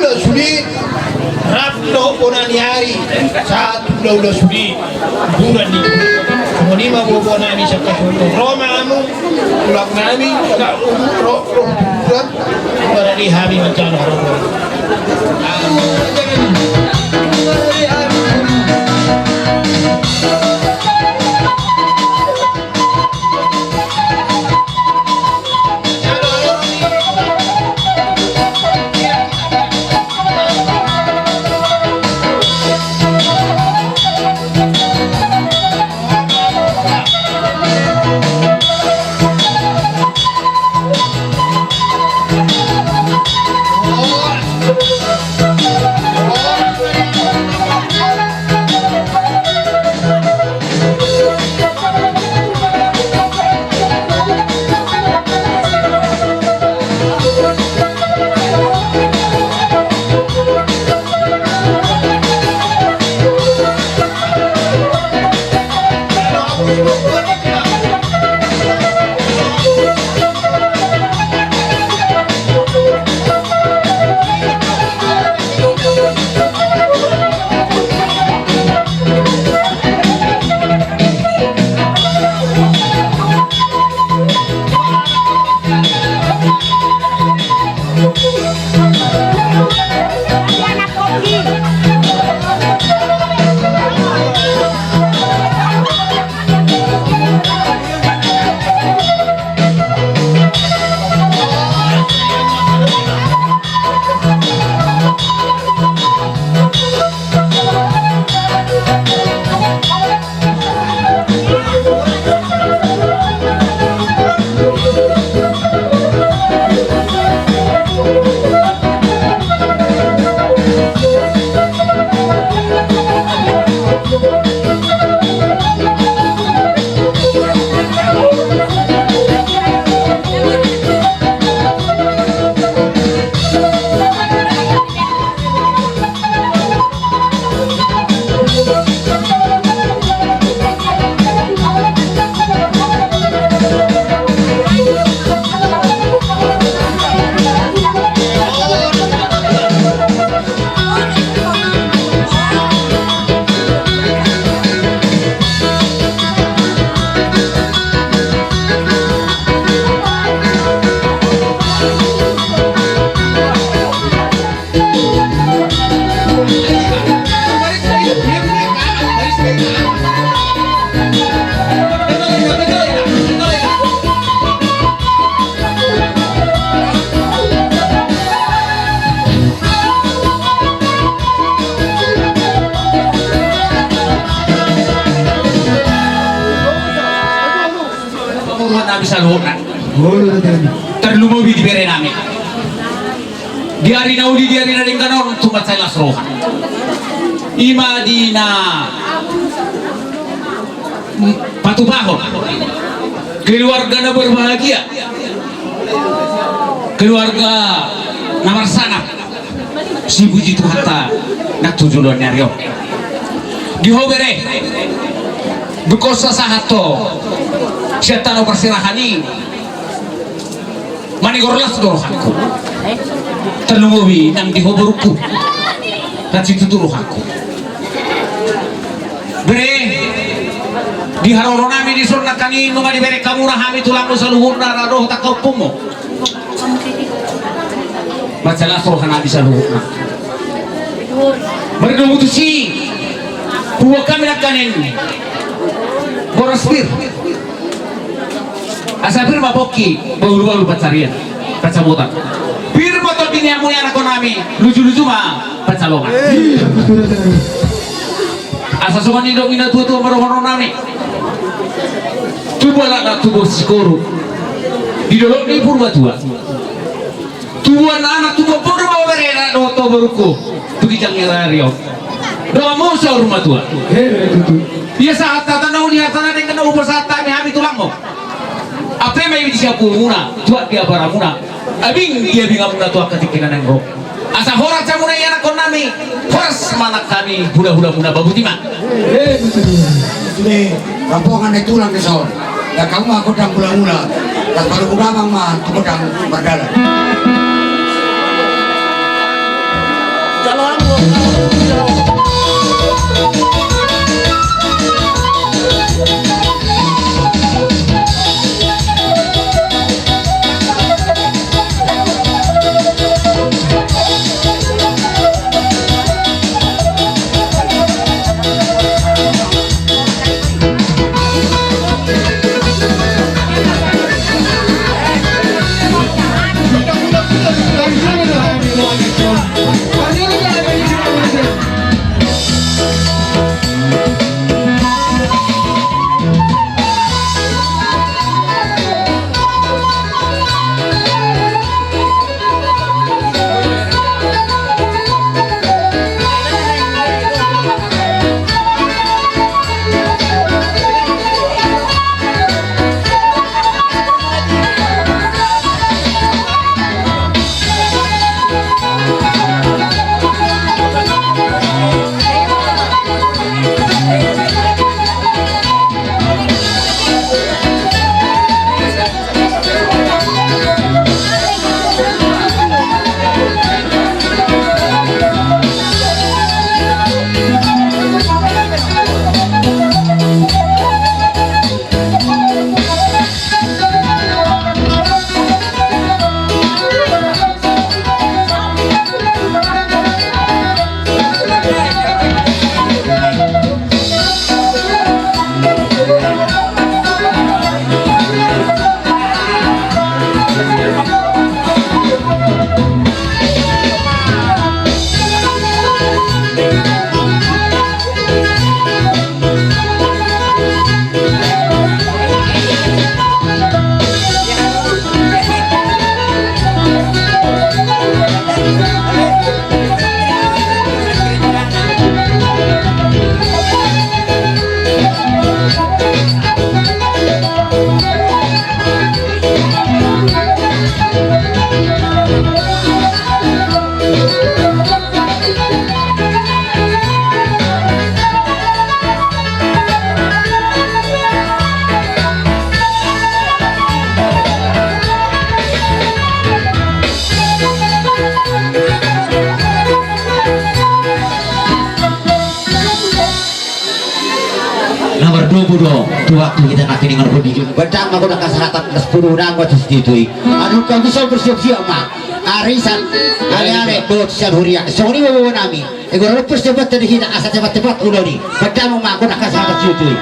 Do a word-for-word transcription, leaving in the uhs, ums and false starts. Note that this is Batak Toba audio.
Sude rap dohot bona ni ari sahat tu hulahula sude, hiburan ni sude. Songon i ma boaboa nami sian hasuhuton, ro ma hamu, tulang nami, ro, ro, ro, hiburan. Barani hami manjalo haroro. Pamoruan nami saluhutna. Tarlumobi di bere nami. Di ari na uli, di ari na denggan on, tung mansai las roha. I ma di na patupahon keluarga na berbahagia, keluarga na marsangap. Sipuji Tuhanta nang tu joloan ni ari on. Di ho bere, dungkon sahat ho sian tano parserahan i, manigor las do rohangku. Tarlumobi nang di ho borungku, las situtu rohangku. Bere, di haroro nami dison nangkaning i, nunga dibereng hamuna hami tulangmu saluhutna, ra dohot angka ompunmu. Mansai las roha nami saluhutna. Mardomu tusi, huboan hami nangkaning boras pir. Asa pir ma pongki, bahulbahul pansarian, pansamotan. Pir ma tondi ni hamu ni anakkon nami, lujuluju ma pansalongan. Asa songon nidok ni natuatua ma dohonon nami. Tubu anak na tubu sikoru di dolok ni Purbatua. Tubuan anak tubuan boru ma bere na dohot ho borungku tu ginjang ni ari on. Donganmu saur matua. Ia sahat hata na uli, hata na denggan na hupasahat hami, hami tulangmu. Ampe ma i di siapuonmuna, tuat di abaramuna, abing di abinganmuna tu angka tingki na naeng ro. Asa horas hamuna i anakkon nami, horas ma nang hami hulahulamuna, babuti ma. Sude, rampongan na tulang dison. Dang hamu ma gondang mulamula, las parubu damang ma tu gondang mardalan. Na mardomu do tu waktu hita nangkiningan hudijun. Badang ma godang hasahatan, las puru unang ma tu situtu i. Adong angka bisa bersiap-siap ma. Arisan, ale-ale, dohot sian huria. Songon i ma bobo nami. Ego rap persiapan tadi hita asa cepat-cepat ulaon i. Badang ma godang hasahatan situtu i.